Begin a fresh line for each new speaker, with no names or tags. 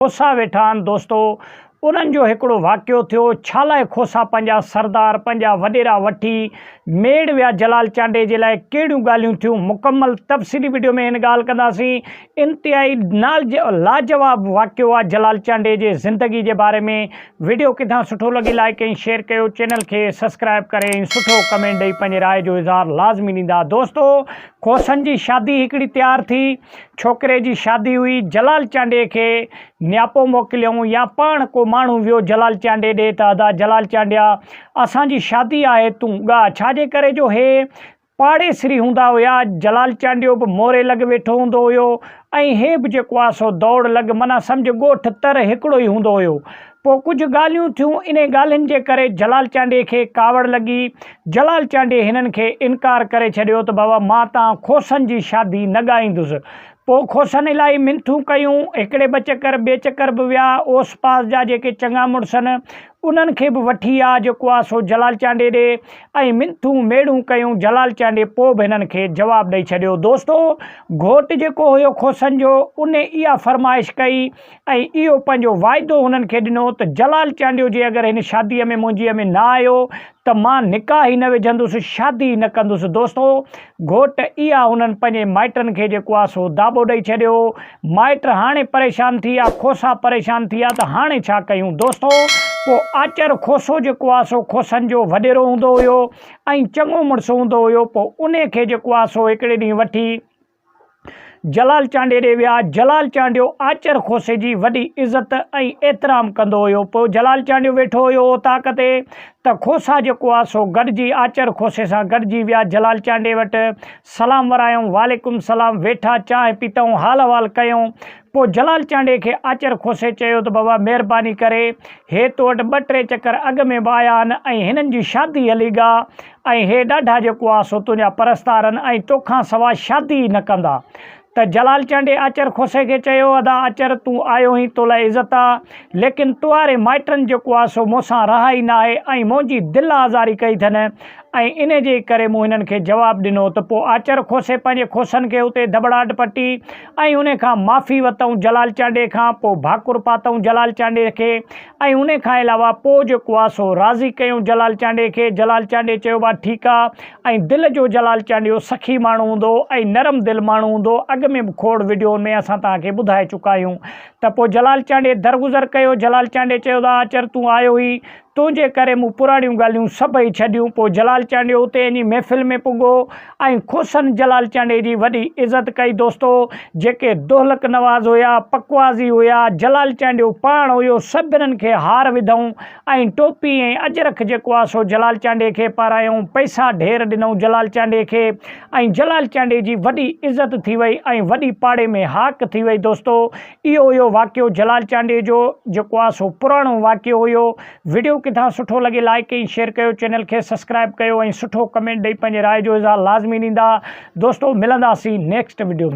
کوسا ويٺا آهن دوستو انهن جو هڪڙو واقعو ٿيو ڇا لاء کوسا پنهنجا سردار پنهنجا وڏيرا وٺي ميڙ ويا جلال چانڊئي جي لاء ڪهڙيون ڳالهيون ٿيون مڪمل تفصيلي وڊيو ۾ هن ڳالهه ڪنداسين انتهائي لاجواب واقعو آهي جلال چانڊئي جي زندگي جي باري ۾ وڊيو ڪٿان سٺو لڳي لائيڪ ۽ شيئر ڪيو چينل کي سسڪرائب ڪري ۽ سٺو ڪمينٽ ڏئي پنهنجي راء جو اظهار لازمي ڏيندا دوستو کوسن جي شادي هڪڙي تيار ٿي ڇوڪري جي شادي هئي، جلال چانڊيي کي نياپو موڪليائون يا پاڻ ڪو ماڻهو ويو جلال چانڊيي ڏي ته ادا جلال چانڊيا اسان جي شادي آهي تون ڳاء ڇا جي ڪري جو هي پاڙيسري هوندا هيا جلال چانڊيو به موري لڳ ويٺو هوندو هيو ۽ هي به جيڪو آ سو دوڙ لڳ معنيٰ سمجهه ڳوٺ تر هڪڙو ئي هوندو هيو پوء ڪجهه ڳالهيون ٿيون، انهي ڳالهين جي ڪري جلال چانڊيي کي ڪاوڙ لڳي. جلال چانڊيي هنن کي انڪار ڪري ڇڏيو ته بابا مان تان کوسن جي شادي نه ڳائيندس. پوء کوسن الاهي منٿون ڪيون، هڪڙي ٻه چڪر، ٻئي چڪر به ويا، اوس پاس جا جيڪي چڱا مڙس هن، انهن کي به وٺي آ جيڪو آ سو جلال چانڊيي ڏي ۽ منٿون ميڙون ڪيون، جلال چانڊيي پوء به هنن کي جواب ڏئي ڇڏيو. دوستو! گهوٽ جيڪو هيو کوسن جو، انهي اها فرمائش ڪئي ۽ اهو پنهنجو واعدو هنن کي ڏنو ته جلال چانڊيو جي اگر هن شاديء ۾ منهنجيء ۾ نه آيو ته مان نڪاح ئي نه وجهندس، شادي ئي نه ڪندس. دوستو! گهوٽ اها هنن پنهنجي مائٽن کي جيڪو آ سو داٻو ڏئي ڇڏيو. مائٽ هاڻي پريشان ٿي ويا، کوسا پريشان ٿي ويا ته هاڻي ڇا ڪيون؟ دوستو! پوء آچر کوسو جيڪو آ سو کوسن جو وڏيرو هوندو هيو ۽ چڱو مڙس هوندو هيو، پوء انهي کي جيڪو آ سو هڪڙي ڏينهن وٺي، جلال چانڊيي ڏي ويا. جلال چانڊيو آچر کوسي جي وڏي عزت ۽ احترام ڪندو هيو. پوء جلال چانڊيو ويٺو هيو اوطاق تي ته کوسا جيڪو آ سو گڏجي آچر کوسي سان گڏجي ويا جلال چانڊيي وٽ. سلام ورايائون وعليڪم سلام ويٺا چانهه پيتائون حال احوال ڪيائون. پوء جلال چانڊيي کي آچر کوسي چيو ته بابا مهرباني ڪري هي تو وٽ ٻه ٽي چڪر اڳ ۾ به آيا آهن ۽ هنن جي شادي هلي ڳا ۽ هي ڏاڍا جيڪو آ سو تنهنجا پرستار آهن ۽ توکان سوا شادي ئي نه ڪندا. ته جلال چانڊيي آچر کوسي کي چيو، ادا آچر تون آيو هين تو لاء عزت آ، ليڪن توهاري مائٽن جيڪو آ سو مونسان رها ئي ناهي ۽ منهنجي دل آزاري ڪئي ٿن ۽ انهي جي ئي ڪري مون هنن کي جواب ڏنو ته پوء آچر کوسي پنهنجي کوسن کي اتي ڌٻڙاٽ پٽي ۽ انهي کان معافي وتئون جلال چانڊيي کان پوء ڀاڪر پاتئون جلال چانڊيي کي ۽ انهي کان علاوه پوء جيڪو آ سو راضي ڪيون جلال چانڊيي کي، جلال چانڊيي چيو با ٺيڪ آ ۽ دل جو جلال چانڊيو سخي ماڻهو هوندو ۽ نرم دل ماڻهو هوندو اڳ ۾ به کوڙ وڊيون ۾ اسان توهان کي ٻڌائي چڪا آهيون ته پوء جلال چانڊيي درگذر ڪيو جلال چانڊيي چيو ته آچر تون آيو هئي تنهنجي ڪري مون پراڻيون ڳالهيون سڀئي ڇڏيون پوء جلال چانڊيو اتي وڃي محفل ۾ پڳو ۽ کوسن جلال چانڊيي جي وڏي عزت ڪئي دوستو جيڪي دهلڪ نواز هيا پڪوازي هيا جلال چانڊيو پاڻ هيو سڀنن کي هار وڌئون ۽ ٽوپي ۽ اجرڪ جيڪو آ سو جلال چانڊيي کي پارايائون پئسا ڍير ڏنئون جلال چانڊيي کي ۽ جلال چانڊيي جي وڏي عزت ٿي وئي ۽ وڏي پاڙي ۾ هاڪ ٿي وئي دوستو اهو هيو واقعو جلال چانڊيي جو جيڪو آ سو پراڻو واقعو هيو وڊيو ڪٿان سٺو لڳي لائيڪ ۽ شيئر ڪيو چينل کي سسڪرائب ڪيو ۽ سٺو ڪمينٽ ڏئي پنهنجي راء جو اظهار لازمي ڏيندا دوستو ملنداسين نيڪسٽ وڊيو ۾.